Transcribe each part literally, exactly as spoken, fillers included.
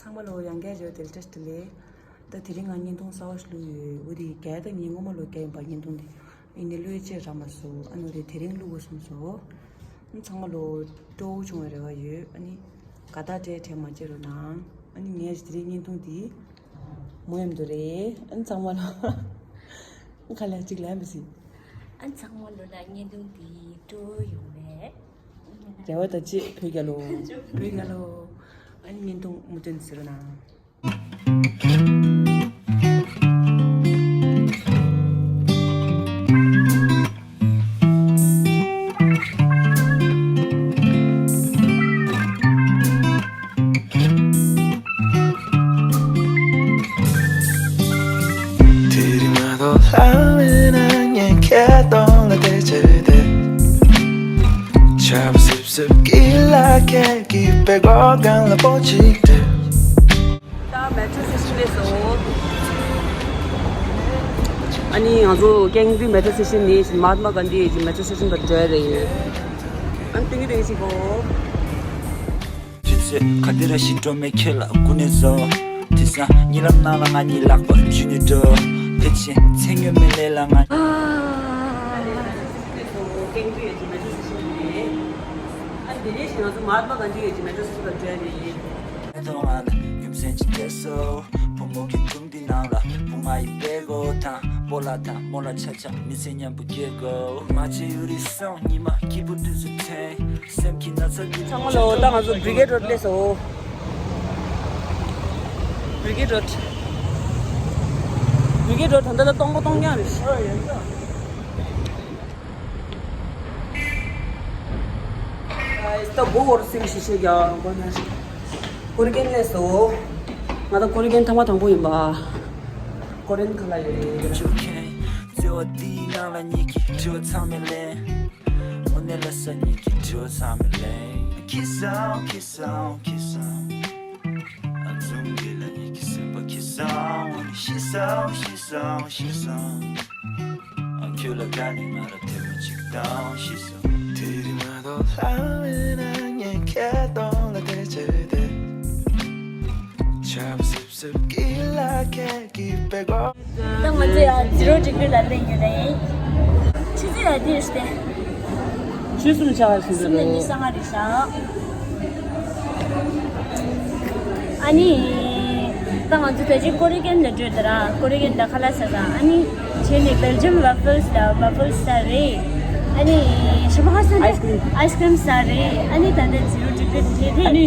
ཚང་མ་ལོ་ཡང་བསྐྱར་བརྗོད་དེ་ལ་བཀྲ་ཤིས་བདེ་ལེགས། ད་དེ་རིང་ང་བརྙན་ཐུང་གསར་བ་ཞིག་བླུགས་ཡོད། འོ་དེ་རྒྱལ་དང་ངའི་སྔོན་མ་ལོ་རྒྱལ་ཡིན་པ་བརྙན་ཐུང་དེ་ཡིན་ནི་བླུགས་ཡོད་ཅེས་རག་མ་སོང་། ཨ་ནི་འོ་དེ་དེ་རིང་བླུགས་དགོས་བསམ་སོང་། ཨ་ནི་ཚང་མ་ལོ་སྤྲོ་བོ་བྱུང་བའི་རེ་བ་ཡོད། ཨ་ནི་དགའ་རྟགས་སྤྲད་སྤྲད་མ་བརྗེད་རོགས་གནང་། ཨ་ནི་ངས་དེ་རིང་བརྙན་ཐུང་དེ་མོ་ཡམ་དུ་རེད། ཨ་ནི་ཚང་མ་ལོ་ཁ་ལ་གཅིག་ལ་མི་སྲིད། ཨ་ནི་ཚང་མ་ལོ་ལ་བརྙན་ཐུང་དེ་སྤྲོ་བོ་ཡོང་བས། རེ་བ་དང་བཅས་བོད་རྒྱལ་ལོ། བོད་རྒྱལ་ལོ། ཨ་ནི་བརྙན་ཐུང་མུ་མཐུད་ཟེར་ན། དེ་རིང་མ་གཏོགས་ལྷ་མེད་ན་ངས་ཁྱེད་གདོང་ལ་བལྟས་བྱས་བསྡད། ཆར་པ་སིབ་སིབ་ཀྱི་ལ་ཁད་ཀྱི་པད་གོག་སྒང་ལ་པོ་གཅིག་སྤྲད། ད་མེ་ཊྲོ་སི་ཊེ་ཤན་སླེབས་སོང་། ཨ་ནི་ང་ཚོ་ཀེང་ཛི་མེ་ཊྲོ་སི་ཊེ་ཤན་ནས་མ་ཧཱ་ཏ་མ་གྷན་དྷི་གི་མེ་ཊྲོ་སི་ཊེ་ཤན་བར་འགྲོ་ཡ་རེད། ཨ་ནི་ཏིང་གི་ཏིང་གི་ཞིག་གོ། དུས་ཚོད་ག་དེ་ར་ཞིག་འགྲོ་མེད་ཁྱོད་ལ་སྐུ་ནས་བཟོ། དེང་སང་གཉིད་ལམ་ནང་ལ་ང་གཉིས་ལག་པར་འཇུས་ནས་འགྲོ། ཕལ་ཆེར་མཚན་ཡོད་མེད་ལས་ལ་ང་། ཨ་འདི་ནས་ང་ཚོ་མ་ཧཱ་ཏ་མ་གྷན་དྷི་ཡི་མེ་ཊྲོ་སི་ཊེ་ཤན་བར་འགྲོ་ཡ་རེད། ཐོག་ང་ལ་རྒྱུ་མཚན་ཅི་འདྲ་སོ། བུ་མོ་གི་སྒྲུང་འདི་ནང་ལ་བུ་ང་ཡི་པད་གོག་དང་སྤོ་ལགས་དང་རྨོ་ལགས་ཆ་ཆ་མི་ཚེ་མཉམ་པོ་སྐྱེལ་དགོས། མ་བྱེད་ཡུ་རི་སོང་ཉི་མ་སྐྱིད་པོ་དུས་སུ་དྲན། སེམས་ཀྱི་ན་ཚ་འདི། ཚང་མ་ལོ་ད་ང་ཚོ་བྷི་རི་གེ་ཌི་རོཌ་སླེབས་སོང་། བྷི་རི་གེ་ཌི་རོཌ། བྷི་རི་གེ་ཌི་རོཌ་ད་ལྟ་ལ་སྟོང་པ་སྟོང་རྐྱང་རེད། ད་སྒོ་བོར་སེམས་ཤིག་ཤིག་ཀྱང་སྒོ་ནས་ཀོ་རི་ཀན་སླེབས་སོང་། ང་ད་ཀོ་རི་ཀན་ཐེངས་མ་དང་པོ་ཡིན་པ། ཀོ་རི་ཀན་ག་ལ་ཡོད་རེད། བརྩེ་བ་འདིའི་ནང་ལ་ཉིད་ཀྱི་དྲི་བ་ཚང་མེད་ལས། དངོས་གནས་ལ་ས་ཉིད་ཀྱི་དྲི་བ་ཚང་མེད་ལས། ཁྱི་སང་ཁྱི་སང་ཁྱི་སང་། ཨ་འཛུམ་གྱི་ལ་ཉིད་ཀྱི་སེམས་པ་ཁྱི་སང་། ཤི་སང་ཤི་སང་ཤི་སང་། ཨ་ཁྱོད་ལ་དགའ་ནས་ང་ལ་ཐེངས་མ་གཅིག་དང་ཤི་སོང་། དེ་རིང་མ་གཏོགས་ལྷ་མེད་ན་ངས་ཁྱེད་གདོང་ལ་བལྟས་བྱས་བསྡད། ཆར་པ་སིབ་སིབ་ཀྱི་ལ་ཁད་ཀྱི་པད་གོག་ད་ང་ཚོ་ཡང་ཛི་རོ་ཌི་གྷི་རི་ལ་སླེབས་ཡོད་རེད། ཆུ་ཚོད་ཡང་འདི་རེད་དེ། ཆུ་གསུམ་ཆགས་པ་ཞིག་གསུམ་ནས་འདི་གསང་བ་རེད་ཤག་ཨ་ནི། ད་ང་ཚོ་ད་ཅི་ཀོ་རི་ཀན་ལ་འགྲོ་དེ་ར་ཀོ་རི་ཀན་ད་ཁ་ལག་ཟ་ས་ཨ་ནི། བྱས་ནས་བྷེལ་ཇམ་ཝ་ཕལ་སི་དང་ཝ་ཕལ་སི་ཟ་རེད། ཨ་ནི་ཞིམ་པོ་ཁ་སང་ཨའི་སི་ཀྲིམ། ཨའི་སི་ཀྲིམ་ཟ་རེད། ཨ་ནི་ད་ལྟ་ཛི་རོ་ཌི་གྷི་རི་དེ་རེད། ཨ་ནི་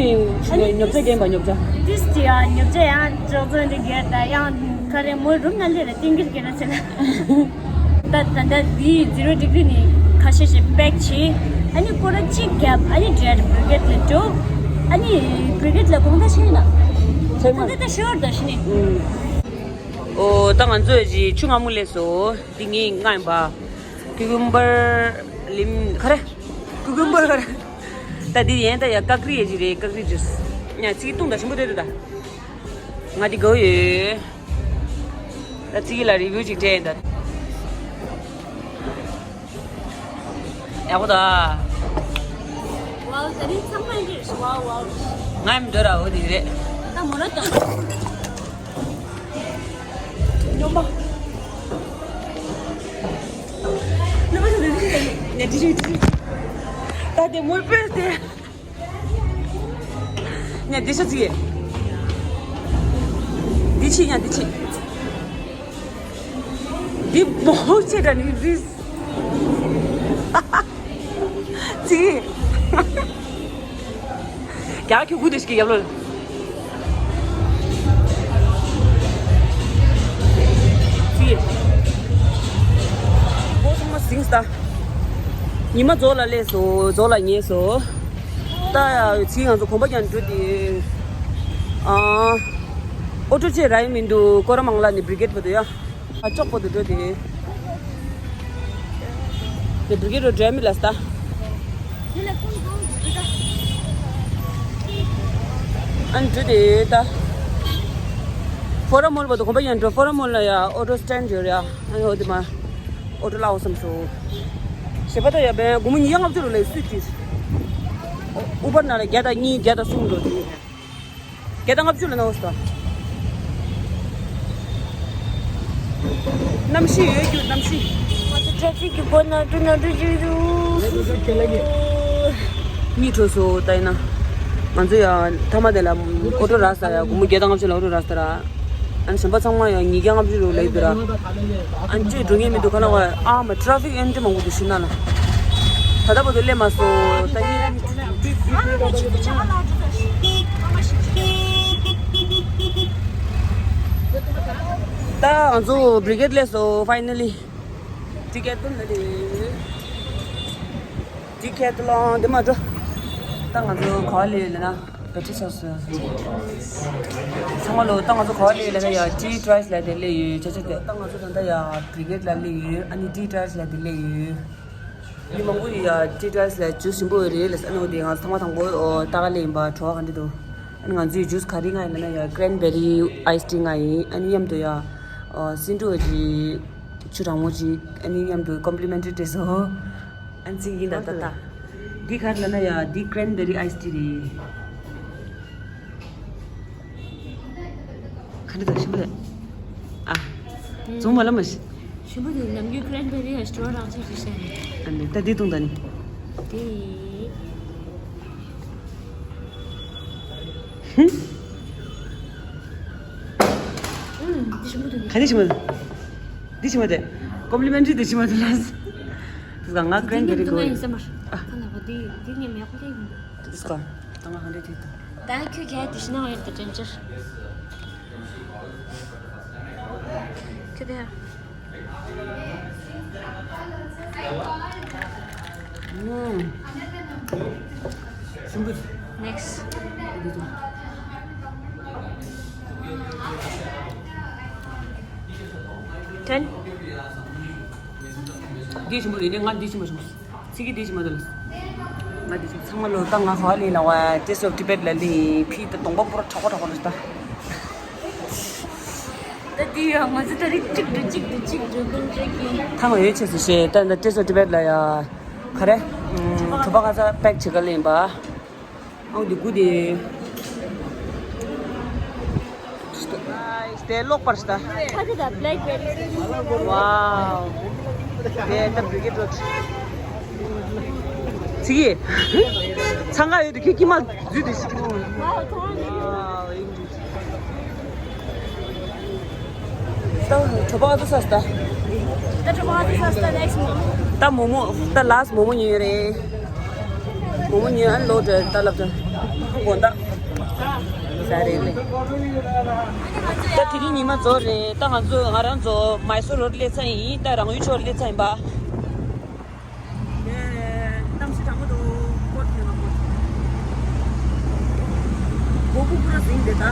ཨ་ནི་ཉོ་ཆ་རྒན་པ་ཉོ་ཆ། ཏིས་ཏི་ཡང་ཉོ་ཆ་ཡང་ཅོག་ཙེ་འདི་གས་ད་ཡང་ག་རེ་མོ་རུམ་ན་ལས་ར་ཏིང་གིར་གྱེས་ན་ཆེ་ལ། ད་ད་ད་འདི་ཛི་རོ་ཌི་གྷི་རི་ནི་ཁ་ཤས་ཤིག་པེག་བྱས། ཨ་ནི་སྐོར་ར་གཅིག་བརྒྱབ། ཨ་ནི་འདྲེ་བྷི་རི་གེ་ཌི་ལ་འགྲོ། ཨ་ནི་བྷི་རི་གེ་ཌི་ལ་དགོང་དག་ཤེས་ན། ཚེག་མ། དགོང་དག་ད་ཤོར་ད་ཤི་ནི། ཨོ་ད་ང་ཚོ་ཡི་ཆུ་སྔ་མོ་སླེབས་སོང་། འདི་ངའི་ང་ཡིན་པ། ཀུ་ཀུམ་བར་ལིམ་ག་རེ། ཀུ་ཀུམ་བར་ག་རེ། ད་འདི་ཡན་ད་ཡ་ཀ་ཀི་རི་ཡ་ཅི་རེད། ཀ་ཀི་རི་ཇུས། ཉ་ཚིག་ཏུང་ད་ཞིམ་པོ་དེ་རེད་ད། ང་འདི་དགའ་ཡོད། ད་ཚིག་ལ་རི་བིའུ་ཅིག་སྤྲད་ཡིན་ད། ཡག་པོ་ད། ཝའོ་ད་རིང་ཚང་མ་འདི་རེད་ཝའོ་ཝའོ། ང་ཡང་འདོད་ར་འོ་དེ་རེད། ད་མོ་ར་ད། སྨྱོན་པ། སྨྱོན་པ་ཞིག་རེད་རེད་ནས་འདི་རེད་འདི་རེད། ད་དེ་མོའི་དཔེ་དེ། ནས་འདི་ཤ་ཚིག་འདི་ཆི་ཡང་འདི་ཆི། འདི་མོ་ཆེ་དྲ་ནི་རིས། ཚིག་རྒྱ་ཁྱོད་ཁུ་དེ་ཞིག་གི་ཡབ་ལོ། ཚིག་པོ་ཚང་མ་ཟིང་ས། ཉི་མ་རྫོགས་ལ་སླེབས་སོ། རྫོགས་ལ་ཉལ་སོ། ད་ཚིག་ང་ཚོ་གོམ་པ་རྒྱག་འགྲོ་དེ། ཨ། ཨོ་ཊོ་ཅེ་ར་ཡི་མི་འདུག་སྐོར་ར་མང་ལ་ནི་བྷི་རི་གེ་ཌི་བར་དུ་ཡ། ཨ་ཅོག་བར་དུ་འགྲོ་དེ། དེ་བྷི་རི་གེ་ཌི་བར་འགྲོ་མི་ལ་སྟ། ཨ་ནི་འགྲོ་དེ་ད། ཕོ་ར་མོལ་བར་དུ་གོམ་པ་ཡན་འགྲོ། ཕོ་ར་མོལ་ལ་ཡ་ཨོ་ཊོ་སི་ཊེན་ཌི་ཡོད་རེད་ཡ། ཨ་ནི་འོ་དེ་མ། ཨོ་ཊོ་ལ་འོ་བསམ་སོ། ཞེ་པ་ད་ཡ་བན་དགུང་མོ་ཉི་ཤུ་རྩ་ལྔ་བཅུ་རུ་ལས་སུས་ཀྱིས། ཨུ་བར་ན་ལ་བརྒྱ་དང་གཉིས་བརྒྱ་དང་གསུམ་འགྲོ་དེ། བརྒྱ་དང་ལྔ་བཅུ་ལ་ནོ་སྟོ། གནམ་གཤིས་ཡོད་རྒྱུ་གནམ་གཤིས། ང་ཚོ་ཊ་ཕིག་གི་སྒོ་ནང་དུ་ནང་དུ་བརྒྱུད་འདུག་གཉིད་ཁྲོ་སོ་ལྟ་ཡིན་ན། ང་ཚོ་ཡང་མཐའ་མ་དེ་ལ་ཨོ་ཊོ་རག་ས་ཡ་སྒོར་མོ་བརྒྱ་དང་ལྔ་བཅུ་ལ་ཨོ་ཊོ་རག་ས་ར། ཨ་ནི་གཞན་པ་ཚང་མ་ཡང་ཉིས་བརྒྱ་ལྔ་བཅུ་རུ་ལེགས་འདུག་ར། ཨ་ནི་བཅོས་འགྲོ་ངེས་མི་འདུག་ག་ལ་བ་ཨ་མ་ཊ་ཕིག་ཨེ་འདྲ་མང་པོ་འདུག་ཤི་ན་ལ། ད་ལྟ་བར་དུ་སླེབས་མ་སོང་ད་ཡིན། ད་ང་ཚོ་བྷི་རི་གེ་ཌི་སླེབས་སོང་ཕའི་ནལ་ལི། ཊི་ཀེ་ཊི་ཐོན་ནི་རེད། ཊི་ཀེ་ཊི་ལོང་དེ་མ་འགྲོ། ད་ང་ཚོ་ག་པར་སླེབས་ཡོད་ལབ་ན། བེ་ཊི་ཆགས་སོང་། ཚང་མ་ལོ་ད་ང་ཚོ་ག་པར་སླེབས་ཡོད་ལབ་ན་ཡ་ཊི་ཊ་རའི་སི་ལབ་དེ་སླེབས་ཡོད་ཆ་ཆ་དེ། ད་ང་ཚོ་ད་ལྟ་ཡ་བྷི་རི་གེ་ཌི་ལ་སླེབས་ཡོད། ཨ་ནི་ཊི་ཊ་རའི་སི་ལབ་དེ་སླེབས་ཡོད། མི་མང་པོ་ཡ་ཊི་ཊ་རའི་སི་ལ་ཇུས་ཞིམ་པོ་ཡོད་རེད་ལབ་ཨ་ནི་འོ་དེ་ང་ཚོ་ཚང་མ་དང་པོ་ལྟ་ག་སླེབས་ཡིན་པ་བྲོ་བ་ག་འདྲ་འདུག་ཨ་ནི་ང་ཚོས་ཇུས་ག་རེ་མངགས་ཡིན་ལབ་ན་ཡ་ཀྲེན་བེ་རི་ཨའི་སི་ཊི་མངགས་ཡིན། ཨ་ནི་མཉམ་དུ་ཡ་སེ་འབྲུ་གི་ཆུ་གྲང་མོ་ཅིག་ཨ་ནི་མཉམ་དུ་ཀོམ་པི་ལི་མེན་ཊི་རི་སྤྲད་སོང་། ཨ་ནི་ཚིག་ཡིན་ད་ད་ད། འདི་ག་རེ་ལབ་ན་ཡ་འདི་ཀྲེན་བེ་རི་ཨའི་སི་ཊི་རེད། ག་འདྲ་འདུག་ཞིམ་པོ་རེད། ཨ། བཙོང་བ་ལ་མ་ཤི། ཞིམ་པོ་འདུག་ནམ་རྒྱུན་ཀྲེན་བེ་རི་ཡ་སི་ཊོར་རང་ཆས་ཤིག་བཤད་ནས། ཨ་ནི་ད་འདི་བཏུང་ད་ནི། དེ། ཨུམ། འདི་ཞིམ་པོ་འདུག་ག་འདི་ཞིམ་པོ་འདུག་འདི་ཞིམ་པོ་འདུག་ཀོམ་པི་ལི་མེན་ཊི་རི་འདི་ཞིམ་པོ་འདུག་ལགས། དེ་ག་ང་ཀྲེན་བེ་རི་གོ་ཡིན། ཨ། ཁ་ལག་པ་འདི་འདི་ངས་མེད་པ་ལས་ཡིན། དེ་ག་ད་ང་ག་འདྲ་བྱེད་དང་། ད་ཁྱོད་ག་དེ་ཤི་ན་ང་ཡོད་དེ་དྲན་ཅིར། ཁྱོད་དེ། ཨུམ། ཞིམ་པོ། Next. Ten. འདི་ཞིམ་པོ་རེད། ང་འདི་ཞིམ་པོ་ཞིམ་པོ། ཚིག་གི་འདི་ཞིམ་པོ་འདུག་ང་འདི་ཞིམ་ཚང་མ་ལོ་ད་ང་ཧ་ལས་ལ་བ་Taste of Tibet ལ་ལི་ཕི་ད་གདོང་པ་པོ་ར་གྲོགས་པོ་གྲོགས་པོ་ལ་ད། ད་འདི་ཡང་ང་ཚོ་ད་རིག་གཅིག་ཏུ་གཅིག་ཏུ་གཅིག་ཏུ་ཀུན་སྤྱོད་ཀྱི། ཐང་ཡོད་ཆེ་སུ་ཤེས་ད་ད་Taste of Tibet ལ་ཡ་ག་རེ། གྲོ་པ་ཁ་ཚ་པེག་བྱེད་ག་ལེན་པ། ཨོ་འདི་གུ་དེ། དེ་ལོག་པར་ཤི་ད། ཁ་ཆེ་ད་blackberry། Wow. དེ་ད་བི་གེ་ཏྲོ། ཚིག་གི་ཚང་ག་ཡོད་དུ་ཁྱི་ཁྱི་མ་འཛུལ་དུ་ཤི་ཁྱི་མ། Wow. ད་གྲོ་པ་ག་ཚོད་ཟ་ད། ད་གྲོ་པ་ག་ཚོད་ཟ་ད་next མོ་མོ། ད་མོ་མོ་ད་last མོ་མོ་ཉོས་རེད། མོ་མོ་ཉོས་ཨན་ལོ་དྲ་ད་ལབ་དྲ་དགོང་དག་ཟ་རེད་ལེ། ད་དེ་རིང་ཉི་མ་རྫོགས་རེད། ད་ང་ཚོ་ང་རང་ཚོ་མའི་སོར་རོ་སླེབས་ཚར་ཡིན། ད་རང་ཡུལ་ཕྱོགས་སླེབས་ཚར་ཡིན་པ། གནམ་གཤིས་གྲང་མོ་འདུག་སྒོ་ཕྱེ་ན་སྒོ་ཕྱེ། སྒོ་ཕྱེ་པུ་ར་ཟིང་དེ་ད།